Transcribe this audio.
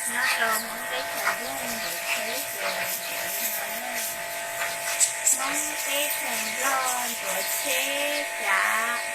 Nyob rau Hmoob teb chaws Nplog ntxuav tsheb ces, Hmoob teb chaws Nplog ntxuav tsheb cav